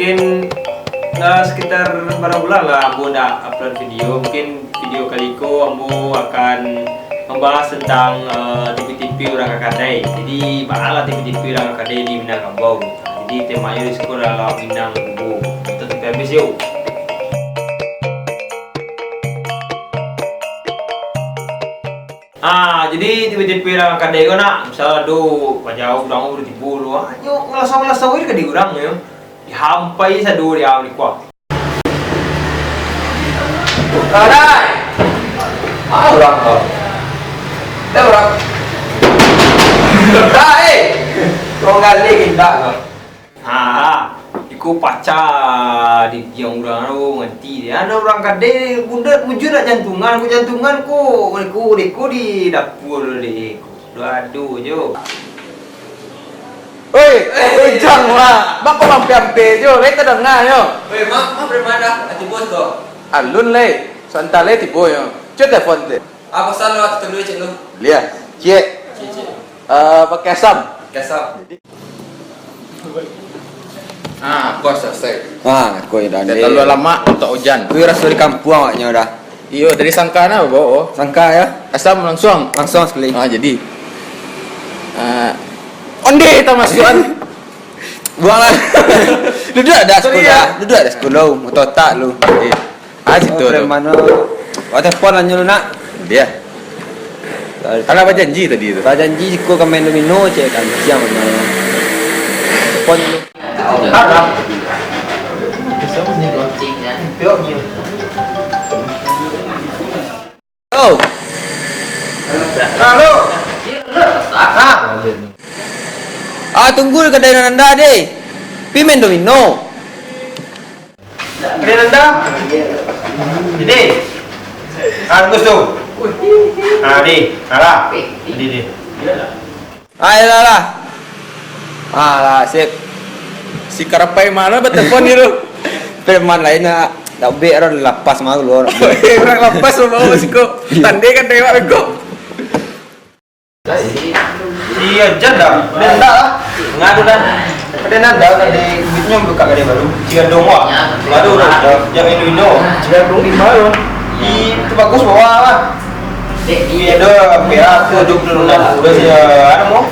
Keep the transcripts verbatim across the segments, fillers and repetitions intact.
Mungkin, eh, sekitar barang bulan lah ambo ndak upload video. Mungkin video kali ko ambo akan membahas tentang, eh, tipe-tipe urang kakadai. Jadi, baa lah tipe-tipe urang kakadai di Minangkabau. Jadi, temanyo di siko adalah Minang Kubu. Tonton sampai habis, yo. Ah, jadi tipe-tipe urang kakadai ko nak, misal ado paja urang baru tibo tu, ah, nyo ngalasau-ngalasau aja ka dek urang nyo. Dihampai sado di awak di kuah. Kakadai! Ah, urang ko. Dah urang. Kakadai! Kau galih indak ko. Ha, iko paca di tiang urang tu, nganti deh. Ado urang kadai, budak mujur nak jantungan, ko jantungan ko, ko, ko di dapur deh, ko. Ado-ado jo. Oi, oi, jang lah. Bako mampia-ampia jo, lai tadanga nyo. Oi, mak, mak, dari ma dah? Ati bos ko. Alun lai, santa lai tibo nyo. Cubo telepon deh. Apo salah tu dulu, cek lu? Liah, cek. Cek, cek. Eh, pakai asam. Pakai asam. Ah, ko salasai. Ah, ko dah. Dah talalu lamo untuak ujan. Ko raso di kampuang awaknyo dah. Iyo, dari sangka nah, bawa. Sangka yo. Asam langsung. Langsung sakali. Ah, jadi. Ah, onde tamasuak an. Buanglah. Duduak dah. Sorry, sekolah. Yo. Duduak dah sekolah. Motor tak lu. Eh. Ah, situ tu. Preman tu. Wak telepon lah nyo lu nak. Dia. Alah bajanji tadi tu. Bajanji siko ka main domino, cek kan. Siang nyo. Telepon lu. Alah. Oh. Halo. Ah. Ah, tunggu di kadai Nanda deh. Pi main domino. Kalian anda? Ini. Ah, bagus tu. Ah, di. Alah. Di, di. Ah, iyalah lah. Ah, lah, sip. Si Karapai ma lah batelepon ni tu. Preman lain nak, nak bek orang lapas malu orang. Orang lapas bawa siko. Tandai kan tewak beko. Iya, jan dah. Dia ndak lah. Ngadu dah. Dia ndak lah, di duitnya buka kadai baru. Cigadong wak. Baru dah. Yang Indo-Indo. Cigadong di mana? Di, itu bagus bawah lah. Di ada perak tu dua puluh enam. Udah sih, anu mau.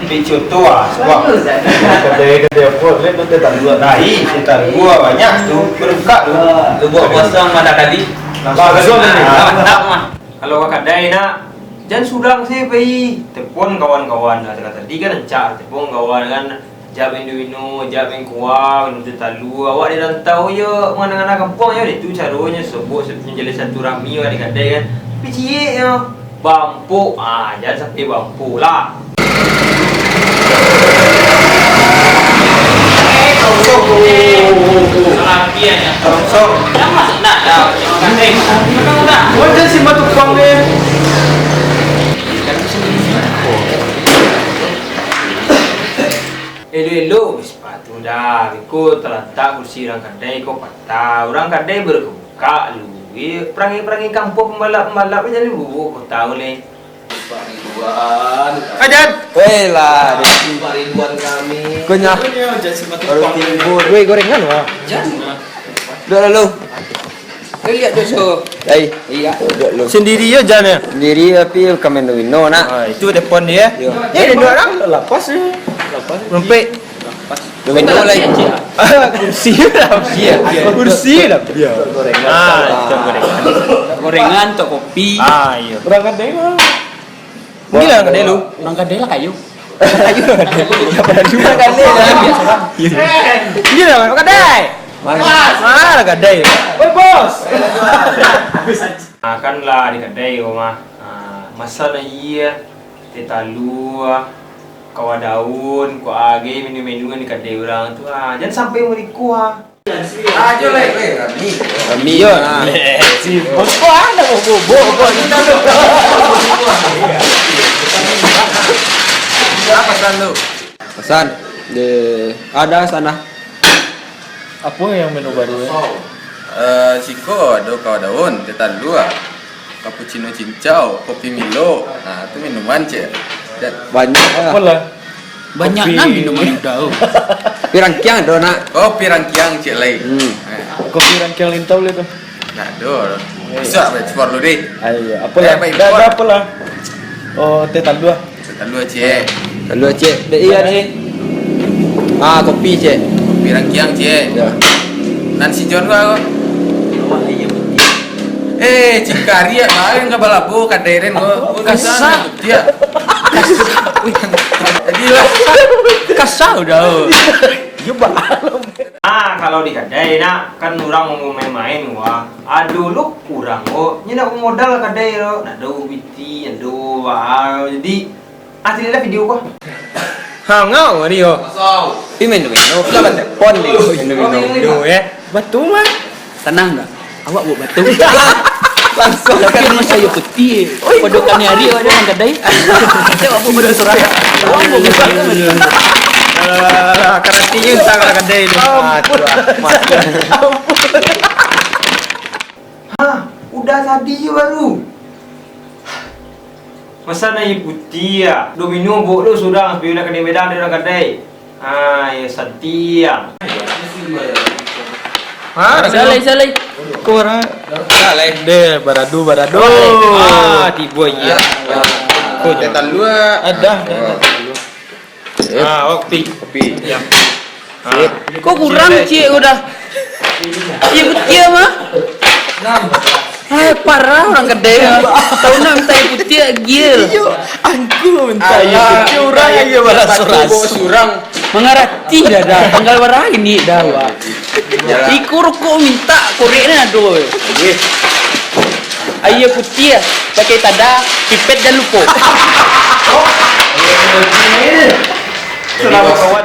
Di contoh lah, semua. Kadai-kadai apa? Dia tu tak dua. Nah, ih, kita dua banyak tu. Berbuka tu. Lu buat puasa mana kali? Langsung. Langsung ni. Ah, mantap mah. Kalau ka kadai nak, jan surang se pai. Telepon kawan-kawan. Nah, tadi kan rancak telepon kawan kan. Jak main domino, jak main kuah, main talu. Awak di rantau je, mangana-ngana kampuang je. Itu caronyo sobok, manjalin silaturahmi awak di kadai kan. Tapi ciek nyo. Bampuk, ah, jan sampai bampuk lah. Elo-elo, sepatu dah. Beko talantak kursi urang kadai ko patah. Urang kadai baru ka bukak lu. Perangai-perangai kampuang pambalap-pambalap jan dibubuak kota ko lai. Ajan. Weh lah, Desi. Rinduan kami. Kunyah. Baru timbul. Weh, gorengan wah. Jan. Duduk dulu. Kau lihat doso. Hai. Iya. Duduk dulu. Sendiri yo jan yo. Sendiri tapi bukan main domino nak. Ah, itu depan dia. Yo. Eh, dia dua orang. Lapas ni. Lapas. Rumpik. Domino lai. Kursi lah. Kursi lah. Ah, itu gorengan. Gorengan, tok kopi. Ah, iya. Urang kadai lah. Inilah urang kadai lu. Urang kadai lah kayo. Kayo urang kadai. Urang kadai lah. Inilah urang kadai. Mana? Mana kadai? Oi, bos. Ah, kan lah di kadai ko mah. Ah, masak lah iya. Teh talua, kuah daun, kuah agai, menu-menu di kadai urang tu. Ah, jan sampai muriko ah. Ah, jo lai. Rami. Rami yo. Ah. Si bos ko ada bobok ko. Apa pesan tu? Pesan di ada sana. Apa yang menu baru ya? Eh, siko ado kuah daun, teh talua, cappuccino cincau, kopi Milo. Nah, tu minuman, cek. Dan banyak lah. Apalah? Banyak Kopi. Nah minuman udah tu. Kopi rangkiang ado, nak. Kopi rangkiang, cek lai. Hmm. Eh. Kopi rangkiang lintau lai tu. Nak ado. Masuak, ekspor dulu deh. Ayo, apolah. Eh, baik, dah, ekspor. Dah apolah. Oh, teh talua. Teh talua, cek. Talua, cek. Dek iya ni. Ah, kopi, cek. Kopi rangkiang, cek. Ya. Nan si John ko. Eh, cikari ya, main ka balabo kadai den ko. Kasar. Dia. Jadilah. Kasar udah. Yo, Bang. Ah, kalau di kadai, nak, kan urang mau main-main, wah. Ado lo urang ko, nyo nak modal kadai lo, nak ado biti, ado, wah. Jadi, ah, caliaklah video ko. Hangau ari yo. Ih, main domino, lah bantai pon ni. Main domino. Yo, eh. Batu mah. Tanang tak? Awak buek batu. Langsung. Tapi kan masa yo putih. Oi, pado kami ari awak dalam kadai. Awak buek batu surang. Awak buek batu. Alah, karati nyo entah ka kadai tu. Aduh, ah, mati. Hah, udah tadi je baru. Masa nan aia putiah, ah. Domino buek lo surang, sabalun nak kanai medang dari urang kadai. Ah, yo santiang. Ha, salai, salai. Ko urang. Salai. Deh, baradu, baradu. Ah, tibo iya. Ko teh talua. Adah, dah, dah. Sip. Ah, kopi. Kopi. Ya. Sip. Ah. Ko kurang, cik, udah. Iya, betul mah. Hai, parah urang kadai, ah. Tahu nak minta aia putiah, gil. Iyo, angku minta aia putiah, urang aia baraso-raso. Surang. Mangarati dah, dah. Tanggal bara ini dah, wak. Iko rokok minta, korek ni ado. Aia putiah, pakai tada, pipet jan lupo. Selamat, kawan.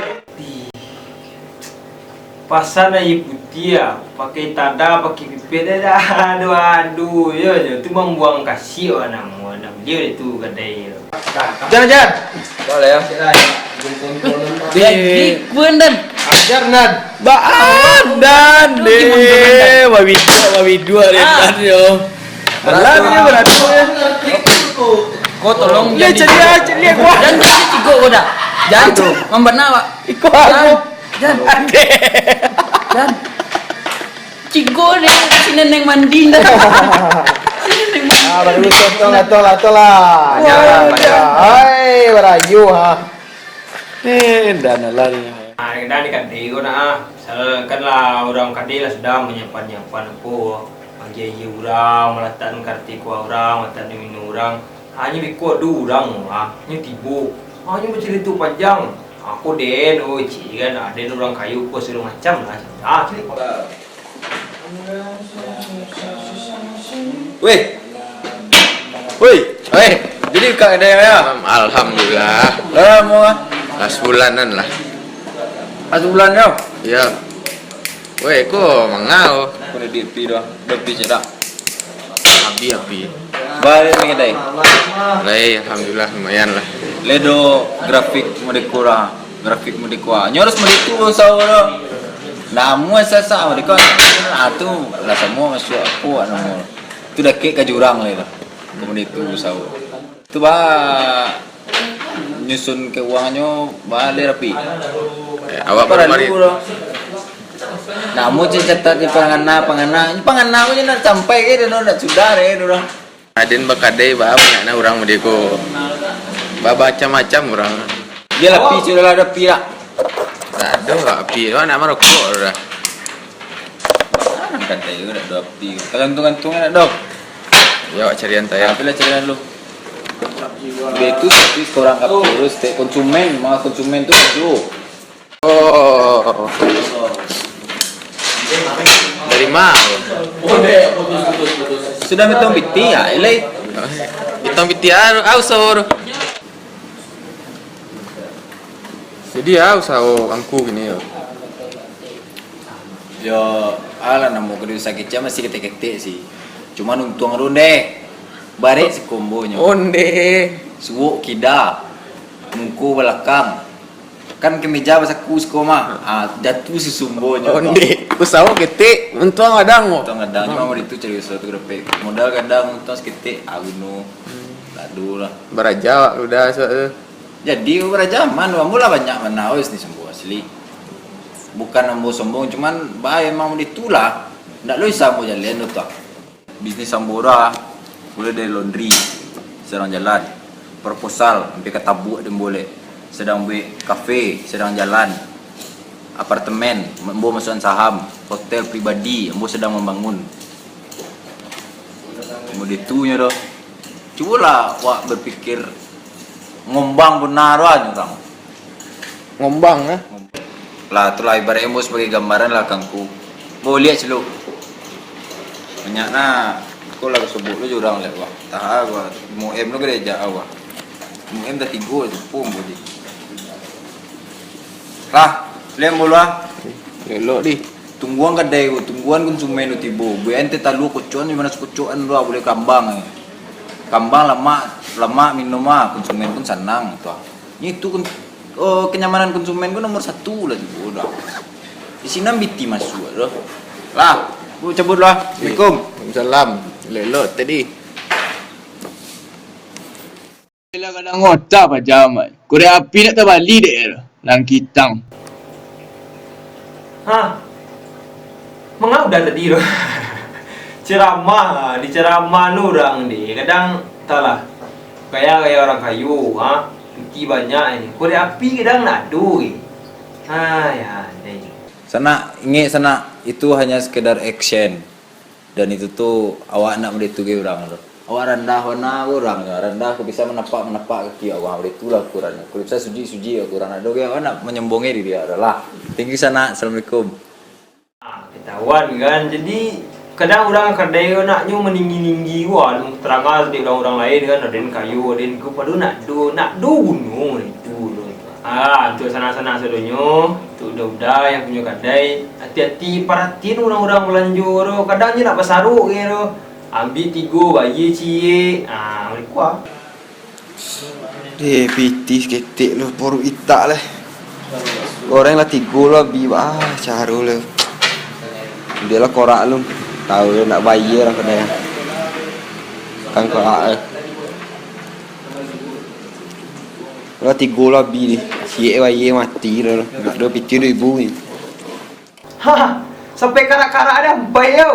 Pasan aia putiah, pakai tada, pakai pipet, dah, dah. Aduh, aduh, yo, yo. Tu mambuang kasih, wak, namo, namo dia tu kadai, yo. Jan, Jan. Boleh, ya. Di, di, kuan, Dan. Ajar, Dan. Baan, Dan, deh. Babiduak, babiduak, deh, Dan, yo. Alah, dia beradu, ya. Ko tolong. Dia celiak, celiak, wah. Jan, jan, cikok ko dah. Jan, mambana, wak. Iko aku. Jan. Jan. Cikok ni, si Neneng mandi dah. Si Neneng mandi. Ah, baru tolong lah, tolong lah, tolong lah. Wah, hai, barayo, ha. Eh, dah lah ni. Ah, dah ni kadai ko nak, ah. Misalkan lah urang kadai lah sudah manyiapkan-nyiapkan apo. Bagi aia urang, malatakkan karati kuah urang, malatakkan minum urang. Hanyo beko ado urang, ah, nyo tibo. Ah, nyo bacurito panjang. Ako den, oh, cik kan, ah, den urang kayo ko sagalo macam lah. Ah, cik. Weh. Woi. Weh, jadi ka kadai yo? Alhamdulillah. Lah lamo ah? Lah sabulanan lah. Ah, sabulan yo? Iyo. Weh, ko manga ko? Ko ado duit pi doh. Ado pi cek dak? Abih, abih. Baa lai kadai? Lai, alhamdulillah, lumayan lah. Lai ado grafik mode ko lah. Grafik mode ko ah. Nyo harus mode tu, usaho tu. Namo sasak mode ko. Ah, tu lah samo masuak apo namo. Tu dakek ka jurang lai tu. Ko mode tu usaho. Tu baa nyusun ka uangnyo baa lai rapi. Eh, awak baru mari. Namo cek catat di pangana, pangana. Pangana ko nyo nak sampai ka, dah nak sudah deh, dah. Aden bakadai baa banyak nah urang mode ko. Baa macam-macam urang. Bia lah pi, sudah lah ado pi dak? Dak ado lah pi, nak marokok dah. Ah, kadai ko dak ado pi. Tagantuang-gantuang dak ado. Yo, awak carian tayar. Tapi lah carian lu. Dia tu tapi seorang kapal terus, setiap konsumen, manga konsumen tu ado. Oh. Dari ma? Sudah mitong piti, ah, ilai. Mitong piti, ah, au sahur. Jadi, ah, usaho angku kini yo. Yo, alah, namo kado usaha kecek masih ketek-ketek sih. Cuman untuang ronde. Barek sikombonyo. Onde. Suok kida. Muko balakang. Kan kemeja basaku siko mah. Ah, jatuh sisumbonyo. Onde. Usaho ketek, untuang gadang mo. Untuang gadang, cuma model itu cari usaho tu dapek. Modal gadang, untuang saketek, ah, guno. Ladu lah. Baraja awak udah, so, eh. Jadi, bara jaman, ambo lah banyak bana, wis, ni sombong asli. Bukan ambo sombong, cuman, bah, emang ditulah. Ndak lo bisa ambo jalin tu, ah. Bisnis ambo dah, mulai dari laundry, sadang jalan. Proposal, ampia ka tabuak dek ambo leh. Sadang buek kafe, sadang jalan. Apartemen, ambo masuakan saham. Hotel pribadi, ambo sadang mambangun. Ambo ditunyo doh. Cubolah awak bapikir ngombang bana tu aja urang. Ngombang, eh? Lah, tu lah ibaratnyo ambo sabagai gambaran lah ka angku. Ambo liek silu. Banyak nah, ko lah kasobok lu jo urang liek, wah. Taha, wah. Muem lu gede jak, wah. Muem dah tigo, cupo ambo di. Lah, liek ambo lu, ah. Elok di. Tungguan kadai ko, tungguan konsumen tu tibo. Buek ente talua kocokan, di mano kocokan tu, ah, buliah kambang, eh. Kambang lamak, lamak minum, ah, konsumen pun sanang, tu, ah. Itu kun-, oh, kenyamanan konsumen ko nomor satu lah tu, dah. Di sinan B T masuak tu. Lah, ambo cabut dulu, ah. Assalamualaikum. Waalaikumsalam. Elok-elok tadi. Lah kadang otak pajam, ai. Korek api nak tabali dek, nan kitang. Hah? Manga udah tadi tu? Ceramah, diceramah nu urang deh. Kadang, antahlah. Gaya-gaya urang kayo, ha? Pitih banyak ni. Korek api kadang ndak ado, eh. Hai, aneh. Sanak, ingek sanak, itu hanya sekedar action. Dan itu tu, awak nak mode tu ge urang tu. Awak randah bana ko urang tu, randah ko bisa manapak-manapak kaki awak, mode tu lah ukuran. Kalau bisa suji-suji ukuran, ado ge awak nak manyombongi diri awak tu lah. Thank you sanak, assalamualaikum. Ah, ketahuan kan. Jadi, kadang urang kadai ko naknyo maninggi-ninggi ko, alun tarang dek urang-urang lain kan, aden kayo, aden ko, padahal nak do, nak do bunuh itu tu. Ah, untuak sanak-sanak sadonyo, untuak uda-uda yang punyo kadai, ati-ati, paratian urang-urang balanjo tu, kadang nyo nak basarok ge tu. Ambiak tigo, bayia ciek. Ah, malikuah. Eh, pitih saketek lu, paruik itak lah. Goreng lah tigo lah, bi-, ah, caro lah. Dia lah korak lu. Tahu lah nak bayia urang kadai. Kan korak eh. Lah tigo lah bi ni. Ciek bayia mati lah. Nak duo pitih duo ribu ni. Ha, sampai karak-karak dah, ampai yo.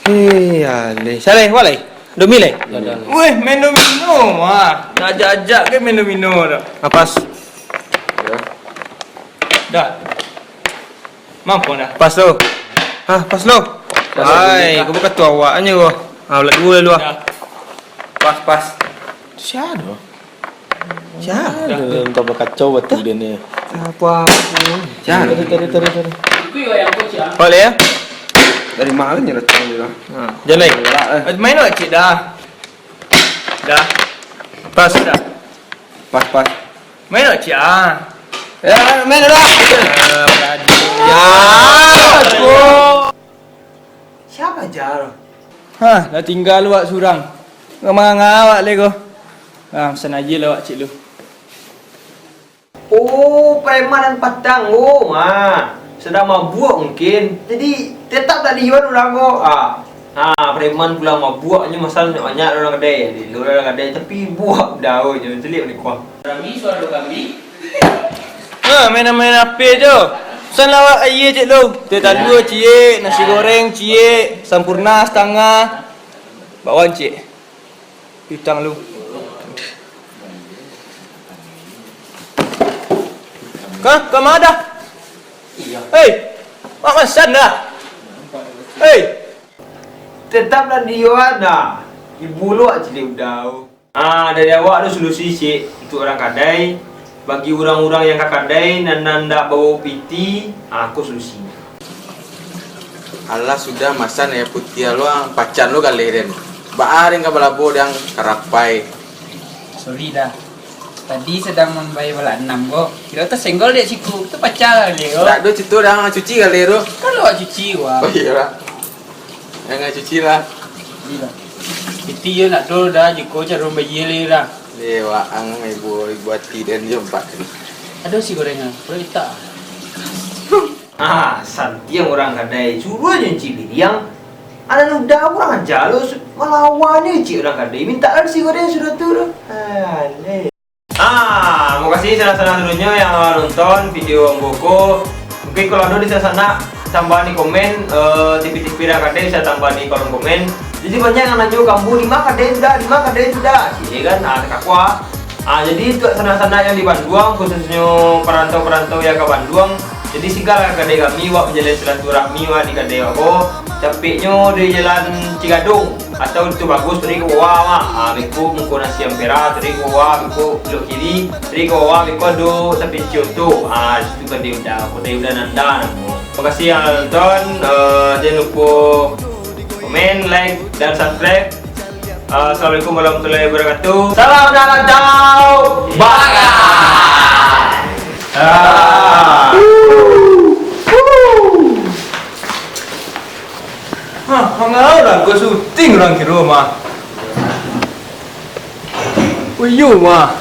Hei, aleh. Saleh, waleh. Domi leh. Weh, main domino mah. Nak ajak-ajak ke main domino tu? Apas. Dah. Mampu dah. Pas tu. Hah, pas tu. Hai, kau bukan tu awak aja kau. Ah, ulat dua lalu ah. Dah. Pas, pas. Siapa tu? Siapa? Dah, dah. Entah bakacau batu dia ni. Apa-apa. Siapa? Tadi, tadi, tadi, tadi. Boleh ya? Dari mana ni letak dia? Ha, jalan. Jalan, eh. Main awak cik dah. Dah. Pas. Dah. Pas, pas. Main awak cik ah. Ya, main dah. Ah, beradu. Ya. Siapa jar? Hah, lah tinggal awak surang. Nganga awak leh ko. Ah, pesan aja lah awak cik lu. Oh, preman nan patang ko. Ha, sadang mabuak mungkin. Jadi, tetap tak diiwan urang ko. Ha. Ha, preman pulang mabuak nyo, masalah banyak urang kadai. Di luar urang kadai, tapi buak daun nyo, celik ni kuah. Rami suara kami. Ha, main-main ape tu? Pesan lah awak aia cik tu. Teh talua ciek, nasi goreng ciek, sampurna satangah. Bakwan cik. Pitang lu. Kah, ka ma dah? Hei, mak masan dah? Hei. Tetap lah di awak dah. Ibu lu cili udau. Ah, dari awak tu solusi cik untuk urang kadai. Bagi urang-urang yang ka kadai nan, nan ndak bawa piti, ah, ko solusinyo. Alah sudah masan aia putiah lu, ah, pacan lu galeh den. Baa den ka balabo dang karapai. Sorry dah. Tadi sadang mambayia balak anam ko. Kiro tasenggol dek siku. Tu paca galeh ko. Ndak ado cito dang cuci galeh tu. Kan awak cuci wak. Oh iyo lah. Jangan cuci lah. Iyo. Piti yo ndak ado dah, jiko caro mambayia lai dah. Deh, waang ibu, ibu ati den jo empat ni. Ado si gorengan, perlu itak. Ah, santiang urang kadai, suruah jo cik Liriang. Anak muda kurang aja lo, su-, malawan ni cik urang kadai. Minta kan si goreng sudah tu tu. Aleh. Ha, Sanak-sanak sadonyo yang nonton video ambo ko, mungkin kalau ado di sanak-sanak, tambah di komen, eh, tipi-tipi nan kadai bisa tambah di kolom komen. Jadi banyak yang nanyo, "Kambuah di ma kadai sudah, di ma kadai sudah?" Iyo kan, ah, takakua. Ah, jadi untuak sanak-sanak yang di Banduang, khususnyo parantau-parantau yang ka Banduang, jadi singgalah ka kadai kami, wak manjalin silaturahmi wak di kadai wak ko, capeknyo di Jalan Cigadong. Atau tu bagus, tarik ka bawah, Mak. Ah, beko muko nasi ampera, tarik ka bawah, beko belok kiri, tarik ka bawah, beko ado tapi cio tu. Ah, situ kan dia udah, aku dia udah nanda namo. Terima kasih yang nonton. Eh, jangan lupa komen, like, dan subscribe. Ah, Assalamualaikum warahmatullahi wabarakatuh. Salam dan rantau. Bagai. Ah. Hah, manga urang ko syuting urang kiro mah. Oh iyo mah.